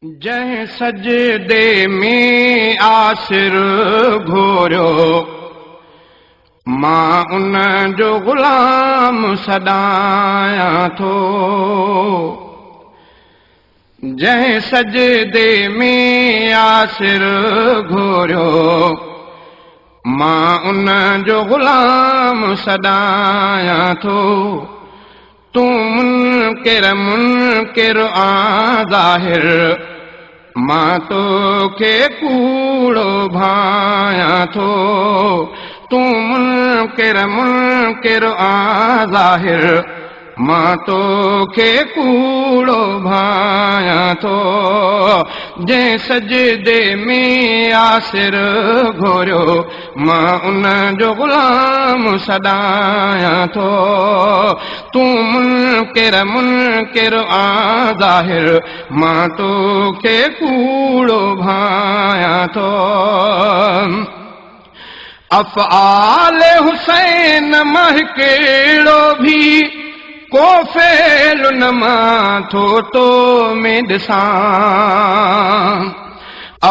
جنهن سجدي ۾ آسر گهوريو، مان ان جو غلام سڏايان ٿو. جنهن سجدي ۾ آسر گهوريو، مان ان جو غلام سڏايان ٿو. تون منڪر منڪر آ ظاهر، مان توکي ڪوڙو ڀايان ٿو. تون منڪر منڪر آ ظاهر، مان توکي ڪوڙو ڀايان ٿو. جنهن سجدي ۾ آسر گهوريو، مان ان جو غلام سڏايان ٿو. تون منڪر منڪر آ ظاهر، مان توکي ڪوڙو ڀايان ٿو. افعال حسين مان هڪڙو به ڪو فعل نه مان ٿو تو ۾ ڏسان.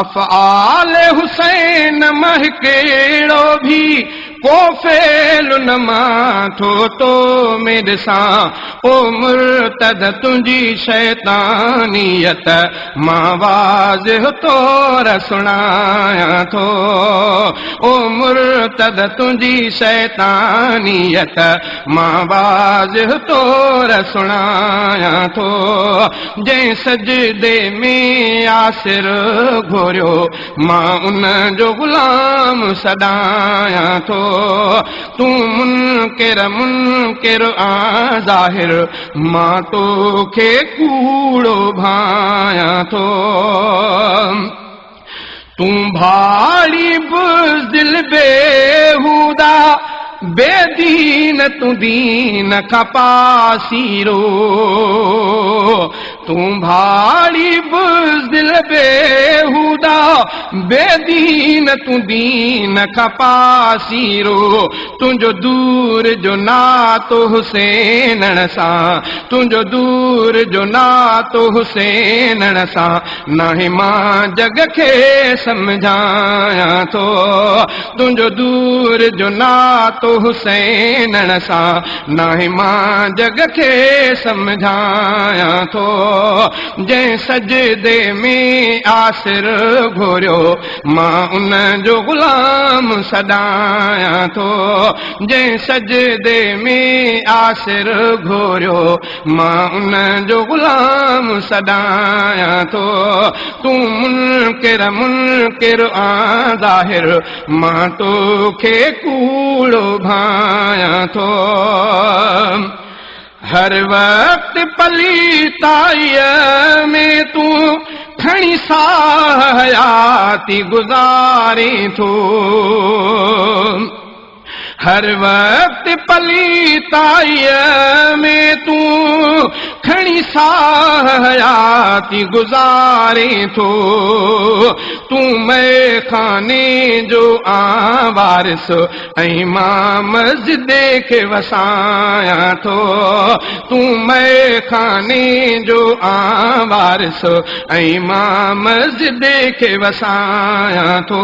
افعال حسين مان هڪڙو به ڪو فعل نه مان ٿو تو ۾ ڏسان. او مرتد، تنهنجي شيطانيت مان واضح طور سڻايان ٿو. او مرتد، تنهنجي شيطانيت مان واضح طور سڻايان ٿو. جنهن سجدي ۾ آسر گهوريو، مان ان جو غلام سڏايان ٿو. تون منڪر منڪر آ ظاهر، مان توکي ڪوڙو ڀايان ٿو. تون ڀاڙي بزدل بيهودا بيدين، تون دين کان پاسيرو. تون ڀاڙي بزدل بيهودا بيدين، تون دين کان پاسيرو. تنهنجو دور جو ناتو حسينڻ سان، تنهنجو دور جو ناتو حسينڻ سان ناهي، مان جڳ کي سمجهايان ٿو. تنهنجو دور جو ناتو حسينڻ سان ناهي، مان جڳ کي سمجهايان ٿو. جنهن سجدي ۾ آسر گهوريو، مان ان جو غلام سڏايان ٿو. جنهن سجدي ۾ آسر گهوريو، مان ان جو غلام سڏايان ٿو. تون منڪر منڪر آ ظاهر، مان توکي ڪوڙو ڀايان ٿو. هر وقت پليتائيءَ ۾ تون کڻي ساهه حياتي گذارين ٿو. هر وقت پليتائيءَ ۾ تون کڻي ساهه حياتي گذارين ٿو. تون مئي خاني جو آ وارث ۽ مان مسجد کي وسايان ٿو. تون مئي خاني جو آ وارث ۽ مان مسجد کي وسايان ٿو.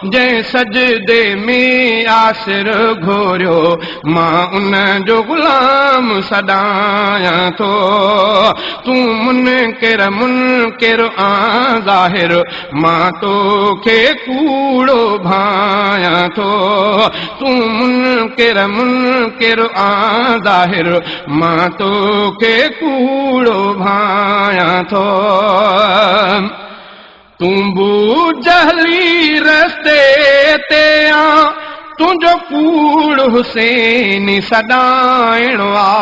جنهن سجدي ۾ آسر گهوريو، مان ان جو غلام سڏايان ٿو. تون منڪر منڪر آ ظاهر، مان توکي ڪوڙو ڀايان ٿو. تون منڪر منڪر آ ظاهر، مان توکي ڪوڙو ڀايان ٿو. تون جهلي رستي تي آ، تنهنجو ڪوڙ حسين سڏائڻو آ.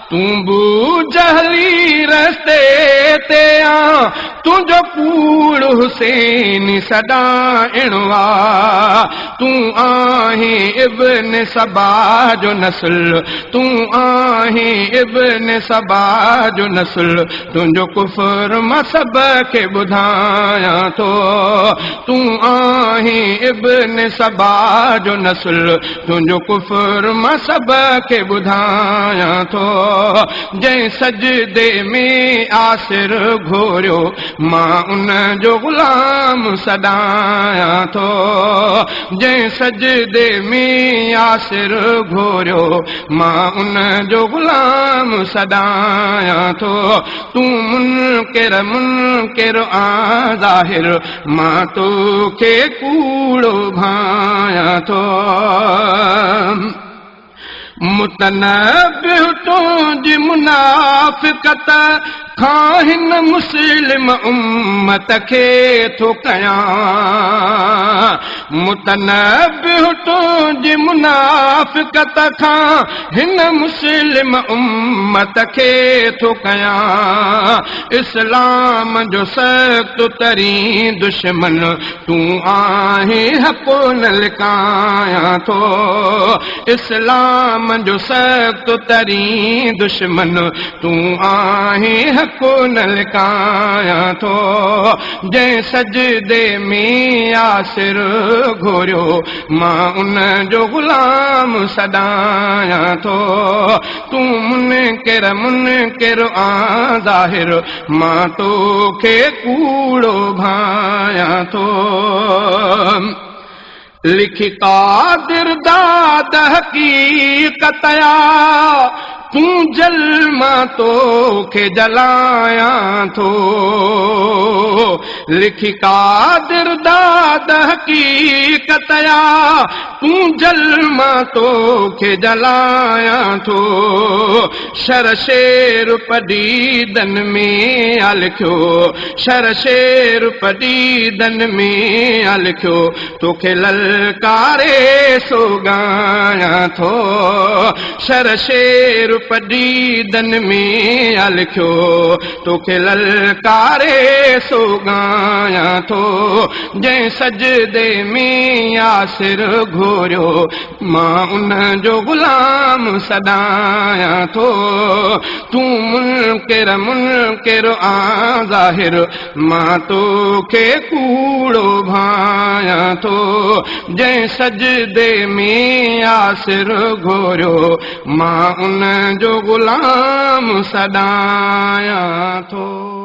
تون جهلي رستي تي آ، تنهنجو ڪوڙ حسين سڏائڻو آ. تون آهين ابن سبا جو نسل، تون آهين ابن سبا جو نسل، تنهنجو ڪفر مان سڀ کي ٻڌايان ٿو. تون آهين ابن سبا جو نسل، تنهنجو ڪفر مان سڀ کي ٻڌايان ٿو. جنهن سجدي ۾ آسر گهوريو، مان ان جو غلام سڏايان ٿو. جنهن سجدي ۾ آسر گهوريو، مان ان جو غلام سڏايان ٿو. تون منڪر منڪر آ ظاهر، مان توکي ڪوڙو ڀايان ٿو. متنبه تنهنجي منافقت کان هن مسلم امت کي ٿو ڪيان. متنبه تنهنجي منافقت کان هن مسلم امت کي ٿو ڪيان. اسلام جو سخت ترين دشمن تون آهين، حق نه لڪايان ٿو. اسلام جو سخت ترين دشمن تون آهين، حق نه لڪايان ٿو. جنهن سجدي ۾ آسر گهوريو، مان ان جو غلام سڏايان ٿو. تون منڪر منڪر آ ظاهر، مان توکي ڪوڙو ڀايان ٿو. لکي قادر داد حقيقت آ، تون جل مان توکي جلايان ٿو. لکي قادر داد حقيقت آ، تون جل مان توکي جلايان ٿو. شر شير پڊيدن ۾ آ لکيو، شر شير پڊيدن ۾ آ لکيو، توکي للڪاري سو ڳايان ٿو. شر شير پڊيدن ۾ آ لکيو، توکي للڪاري سو ڳايان ٿو. جنهن سجدي ۾ آسر گهوريو، مان ان جو غلام سڏايان ٿو. تون منڪر منڪر آ ظاهر، مان توکي ڪوڙو ڀايان ٿو. جنهن سجدي ۾ آسر گهوريو، مان ان جو غلام سڏايان ٿو.